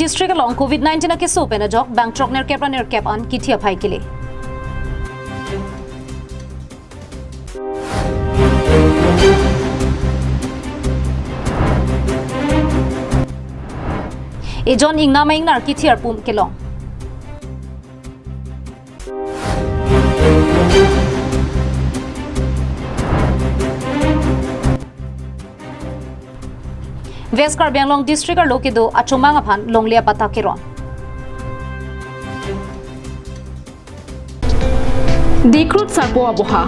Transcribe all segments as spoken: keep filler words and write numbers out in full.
District along covid nineteen akeso pen ajok bang throk nerkep ra nerkep an kithi aphai kele. Ejon ingnam a-ingnar kithi arpum kelong. West Karbi Anglong District arlo kedo achomang aphan longle apatta keron. Dikhrut sarpo aboha.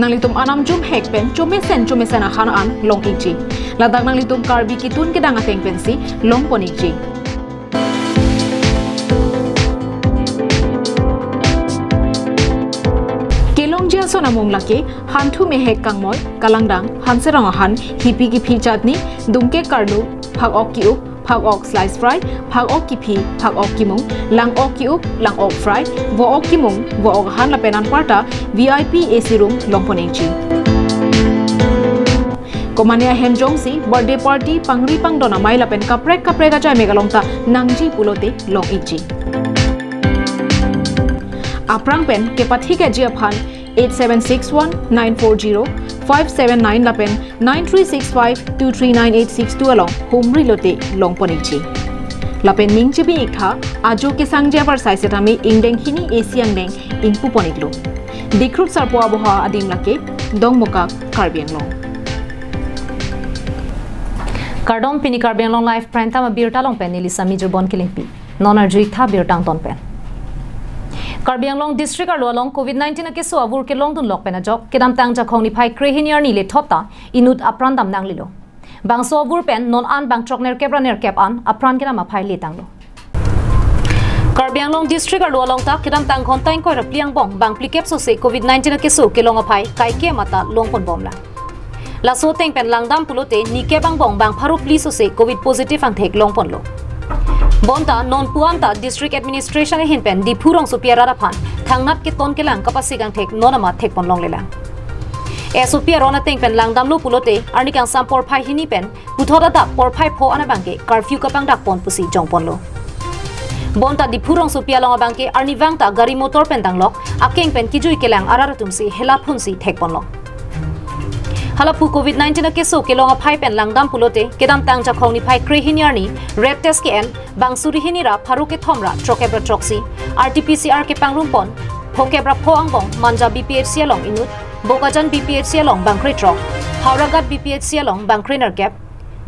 Nanglitum anam jumhek pen chomesen chomesen ahan an long ikji. Ladak nanglitum Karbi kitun kedang ateng pensi longpon ikji. Kelongji ason amung lake, hanthu mehek kangmoi, kalangdang, hanserong ahan, hipi kiphi chutney, dungke karlu, phak-ok ki-up, phak-ok slice fry, phak-ok kiphi, phak-ok kimung, lang-ok ki-up, lang-ok fry, vo-ok kimung, vo-ok ahan lapen anparta V I P A C room longpon ikji. Komane ahem jongsi birthday party, pangri pangdon amei lapen kaprek kaprek ajai mek along ta nangji pulote long ikji. Aphrang pen kepathikji aphan eight seven six one nine four zero five seven nine lapen nine three six five two three nine eight six two along humri lote longpon ikji. Lapen ning chibi iktha, ajo kesangji apar sai setame ingdeng hini A C angdeng ingpupon iklo. Dikhrut sarpo aboha adim lake Dongmukak, Karbi Anglong. Kardom, pini Karbi Anglong Live Prime Time abirta along pen neli Sami Jirbon Kilingpi. Non arju iktha birta angton pen. Karbi Anglong District arlo along covid nineteen akeso avur kelongdun lok pen ajok kedamtang Jakhong niphai krehini arni lethot ta inut apran dam nanglelo. Bangso avur pen non an bang throk nerkep ra nerkep an apran kedam aphai letanglo. Karbi Anglong District arlo along ta kedamtang ghonta ingkoi ra phli angbong bang phlikep sose covid nineteen akeso kelong aphai kaikema ta longpon bomlang. Laso ateng pen langdam pulote nikep angbong bang pharo phli sose covid positive angthek longponlo. Bonta non pu-an ta District Administration ahin pen Diphu rongsopi arat aphan thangnat keton kelang kapasik angthek non ama thekpon longlelang. S O P aron ateng pen langdamlo pulote arni kangsam porphai hini pen puthot adap porphai pho an abangke curfew kapangdakpon pusi jongponlo. Bonta Diphu rongsopi along abangke arnivang ta gari motor pen danglok akeng pen kijui kelang arat atumsi hela phunsi thekponlo. Halaphu covid nineteen akeso kelong aphai pen langdam pulote kedamtang Jakhong niphai krehini arni red test ke-en bang suri hini ra pharo kethom ra throkkep ra throksi, R T P C R kepangrumpon phokep ra pho angbong Manja B P H C along inut, Bokajan B P H C along bang krethrok, Howraghat B P H C along bang krenerkep,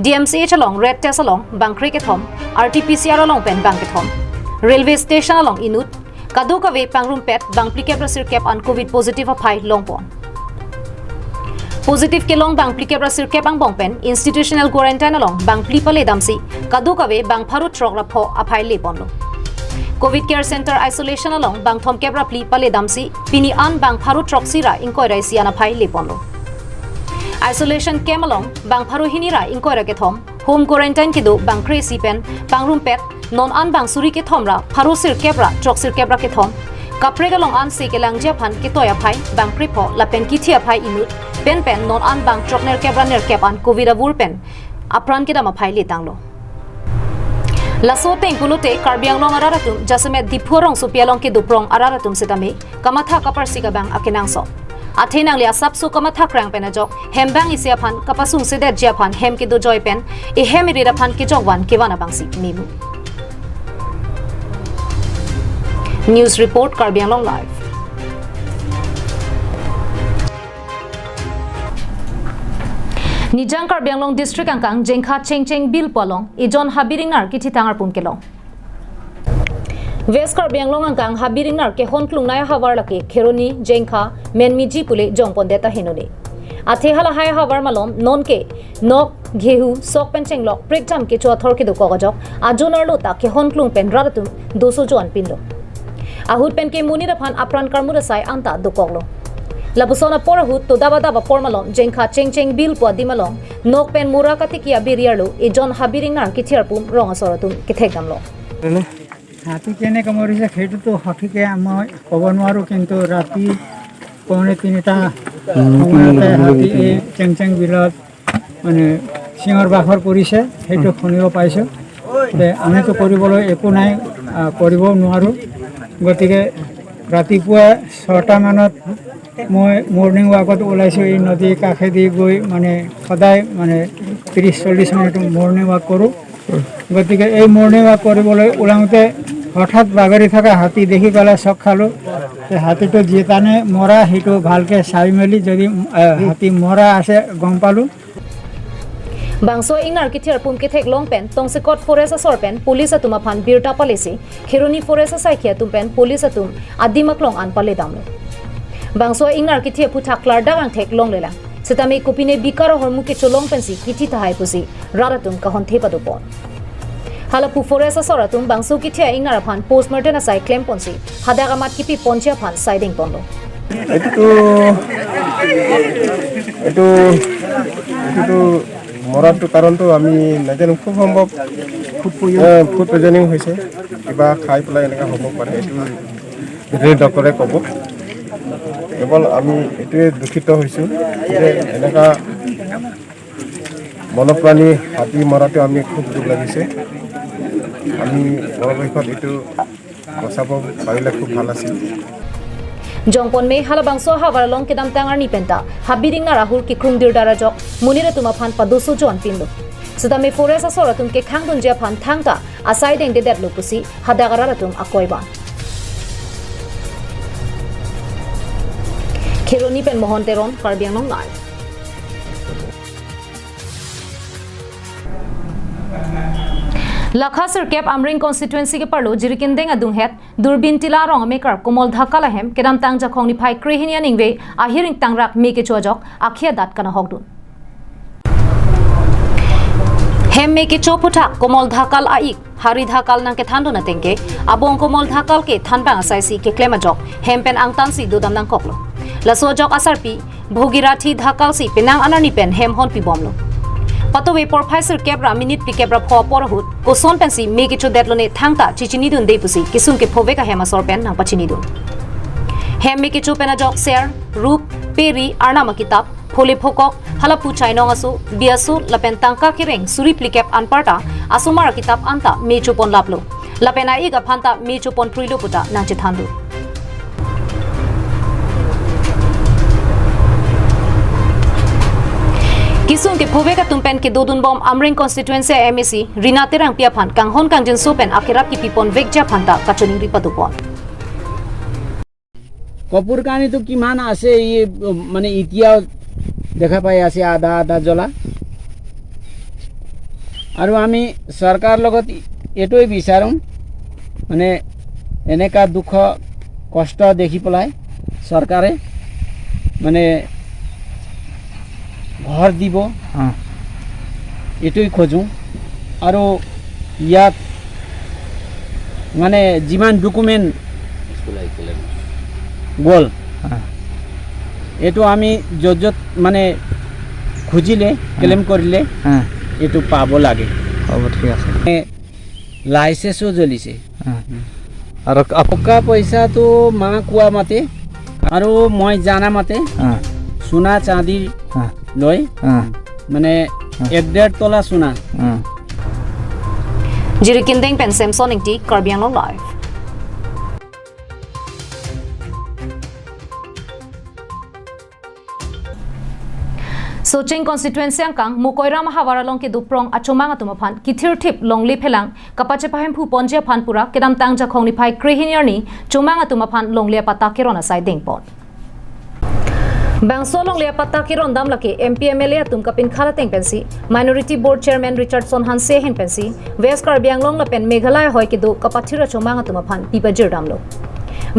D M C H along red test along bang krekethom, R T P C R along pen bang kethom, railway station along inut, kadokave pangrumpet bang phlikep ra sirkep an covid positive aphai longpon. Positive kelong bang phlikep ra sirkep angbong pen institutional quarantine along bang phli paledamsi kadokave bang pharo throk ra pho aphai leponlo. Covid care center isolation along bang thomkep ra phli paledamsi pini an bang pharo throksi ra ingkoi ra isi an aphai leponlo. Isolation camp along bang pharo hini ra ingkoi ra kethom, home quarantine kedo bang kre-isi pen pangrumpet non an bang suri kethom ra pharo sirkep ra throk sirkep ra kethom, kaprek along an se kelangji aphan ketoi aphai bang krepho lapen kithi aphai inut, penpen non an bang throk nerkep ra nerkep an covid avur pen apran kedam aphai letanglo. Laso ateng pulote Karbi Anglong arat atum jasemet Diphu rongsopi along kedoprong arat atum setame kamatha kaparsik abang akenangsot. Athe nangli asapso kamatha krang pen ajok hem bang isi aphan kapasungsedetji aphan hem kedojoi pen ehem erit aphan kejokvan kevan abangsi memu. News report, Karbi Anglong Live. Nijang Karbi Anglong District angkang Jengkha Chengcheng Bill pu along ejon habi ringnar kithithang arpum kelong. West Karbi Anglong angkang habi ringnar kehon klungnei ahavar lake Kheroni, Jengkha, Menmiji pule jongpondet ahinone. Athe halahai ahavar malom nonke nok, gehu, sok pen chenglok prekjam kecho athor kedokok ajok ajo arlo ta kehon klung pen rat atum doso joan pinlo. Ahut pen ke monit aphan apran karmut asai anta dokoklo. Lapuson apor ahut todap adap apor malom Jengkha Chengcheng Bill pu adim along nok pen mura katiki abiri arlo ejon habi ringnar kithi arpum rong asor atum kethekdamlo. হাতী কেনেকে মৰিছে সেইটোতো সঠিকে মই ক'ব নোৱাৰোঁ, কিন্তু ৰাতি পৌনে তিনিটা সময়তে হাতী এই চেংচেং বিলত মানে চিঞৰ বাখৰ কৰিছে, সেইটো শুনিব পাইছোঁ। তে আমিতো কৰিবলৈ একো নাই, আহ, কৰিবও নোৱাৰোঁ। গতিকে ৰাতিপুৱা ছটা মানত মই মৰ্ণিং ৱাকত ওলাইছোঁ। এই নদীৰ কাষেদি গৈ মানে সদায় মানে ত্ৰিছ চল্লিছ মিনিট মৰ্ণিং ৱাক কৰোঁ। গতিকে এই মৰ্ণিং ৱাক কৰিবলৈ ওলাওঁতে হঠাৎ বাগৰি থকা হাতী দেখি পেলাই চক খালোঁ। এই হাতীটো যিতানে মৰা, সেইটো ভালকৈ চাই মেলি যদি, আহ, হাতী মৰা আছে গম পালোঁ। Bangso ingnar kethir pum kethek long pen Tongsekot Forest asor pen police atum aphan birta palesi, Kheroni Forest asaikhi atum pen police atum adim aklong an paledamlo. Bangso ingnar kethir aphuthak klardak angthek longlelang. Setame kopine bikar ahormu kecholong pensi kithi tahai pusi rat atum kahonthe padopon. Halapu Forest asor atum bangso kethir ingnar aphan postmortem asai klemponsi hadak amat kipiponji aphan saidengponlo. এইটোতো এইটো এইটোতো মৰাটো কাৰণটো আমি নাজানো। খুব সম্ভৱ food poison, food poisoning হৈছে, কিবা খাই পেলাই এনেকুৱা হ'ব পাৰে। এইটো ভেটেৰিনেৰী ডক্টৰে ক'ব। কেৱল আমি এইটোৱে দুখিত হৈছোঁ যে এনেকুৱা বন্যপ্ৰাণী হাতী মৰাটো আমি খুব দুখ লাগিছে। আমি পৰাপক্ষত এইটো বচাব পাৰিলে খুব ভাল আছিল। Jongpon me halabangso ahavar along kedamtang arni penta habit ingnar ahur kekrungdir dar ajok monit atum aphan padoso joan pinlo. Setame Forest asor atum kekhangdunji aphan thangta asaidengdedetlo pusi hadak arat atum akoi ban. Kheroni pen Mohon Teron, Karbi Anglong Live. Lakha sirkep Amreng constituency keparlo Jirikindeng adunghet Durbin Tila arong amekar Komol Dhakal ahem kedamtang Jakhong niphai krehini aningve ahir ingtangrak me kecho ajok akhia dat kanahokdun. Hem me kecho aphuthak Komol Dhakal a-ik Hari Dhakal nangkethandun atengke abong Komol Dhakal ke thanbang asaisi keklem ajok hem pen angtansi dodam nangkoklo. Laso ajok asarpi Bhogirathi Dhakal si penang anarni pen hem honpibomlo. Patuve porphai sirkep ra minute phlikep ra pho apor ahut koson pensi me kechodetlone thangta chichinidunde pusi kesung kephovek ahem asor pen nangpachinidun. Hem me kecho pen ajok ser, rup, peri, arnam akitap, phole phokok, halapu chainong aso, bi aso, lapen tangka kereng suri phlikep anparta asomar akitap anta me choponlaplo. Lapen a-ik aphanta me choponpruilo puta nangchethandun. Kesung kephovek atum pen kedodunbom Amreng constituency a-M A C Rina Terangpi aphan kanghon kangjinso pen akerap kipiponvekji aphanta kachiningri padopon. কাপোৰ কানিটো কিমান আছে, ই, মানে, এতিয়াও দেখা পাই আছে আধা আধা জ্বলা। আৰু আমি চৰকাৰ লগত এইটোৱে বিচাৰোঁ, মানে, এনেকা দুখ কষ্ট দেখি পেলাই চৰকাৰে, মানে, ঘৰ দিব, অ। এইটোৱে খোজোঁ। আৰু ইয়াত মানে যিমান ডকুমেণ্ট গ'ল, হা। এইটো আমি য'ত য'ত মানে খুজিলে, হা। ক্লেইম কৰিলে, হা। এইটো পাব লাগে। হ'ব, ঠিক আছে। এ, লাইচেন্সো জ্বলিছে। হা। আৰু আপ- টকা পইচাটো মা কোৱা মতে আৰু মই জানা মতে হা। সোণা চান্দিৰ হা। লৈ হা। মানে হা। এক ডেৰ তোলা সোণা। হা। Jirikindeng pen Samson Ingti, Karbi Anglong Live. Socheng constituency angkang Mokoiram ahavar along kedo prong achomang atum aphan kithirthip longle phelang kapachepahemphuponji aphan pura kedamtang Jakhong niphai krehini arni chomang atum aphan longle apatta keron asai dengpon. Bangso longle apatta kerondam lake M P M L A atum kapinkhat ateng pensi, Minority Board Chairman Richardson Hanse ahin pensi, West Karbi Anglong lapen Meghalaya ahoi kedo kapathir achomang atum aphan pipajirdamlo.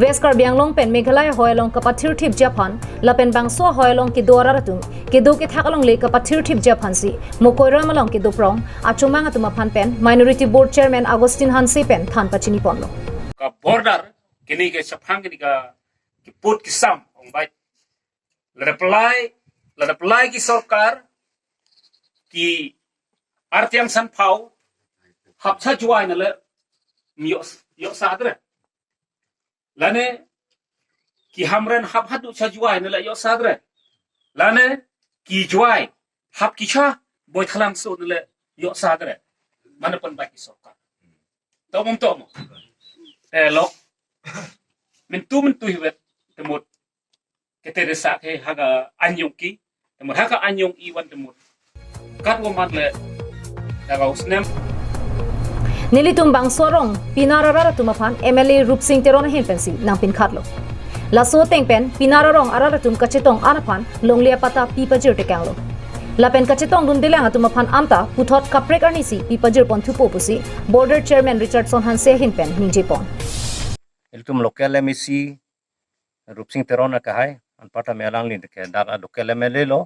West Karbi Anglong pen Meghalaya ahoi along kapathirthipji aphan, lapen bangso ahoi along kedo arat atum kedo kethak alongle kapathirthipji aphansi, Mokoiram along kedo prong achomang atum aphan pen Minority Board Chairman Augustine Hanse pen than pachiniponlo. Ka border kini ke chaphang kini ka kiput kisam ong bai. Lada pelai, lada pelai ki sorkar ki artiang san phau hapcha juai nale yok yok sadre. Lane ki Hamren hap hadu cha juai nale yok sadre. Lane ki juai hap ki cha boi thalang so nale yok sadre. Mana pen bai ki sorkar. Tomum tomo. Te lok. Mintu mintu hiwet temut. Kete resa ke haga anyong ki. Temut haga anyong iwan temut. Kat woman le. Daga usnem. Nelitum bangso arong pinar arat atum aphan M L A Rupsing Teron ahin pensi nangpinkhatlo. Laso ateng pen pinar arong arat atum kachetong an aphan longle apatta pi pajir tekanglo. Lapen kachetongdundelang atum aphan anta puthot kaprek arnisi pi pajir ponthupo pusi Border Chairman Richardson Hanse ahin pen ningjepon. Ilitum local M A C Rupsing Teron akahai, anparta me alangli ke dak local M L A lo,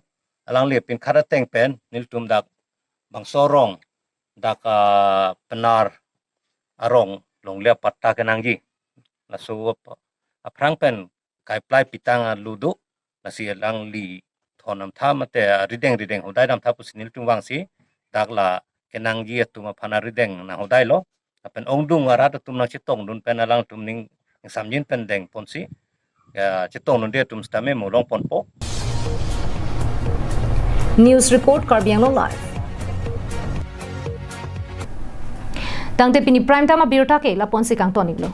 alangli pinkhat ateng pen nelitum dak bangso arong, dak ah, pinar arong longle apatta kenangji. Laso ap-, aphrang pen kai plai pitang alu do, lasi alangli thon damtha mate arideng rideng hodai damtha pusi nelitum vangsi dak la kenangji atum aphan arideng nanghodailo. Lapen ongdung arat atum nangchetongdun pen alangtum ning samjin pen dengponsi, ya, chetongdunde atum sitame mo longponpo. News report, Karbi Anglong Live. Tangte pini prime time abirta ke lapu-ansi kangton-iklo.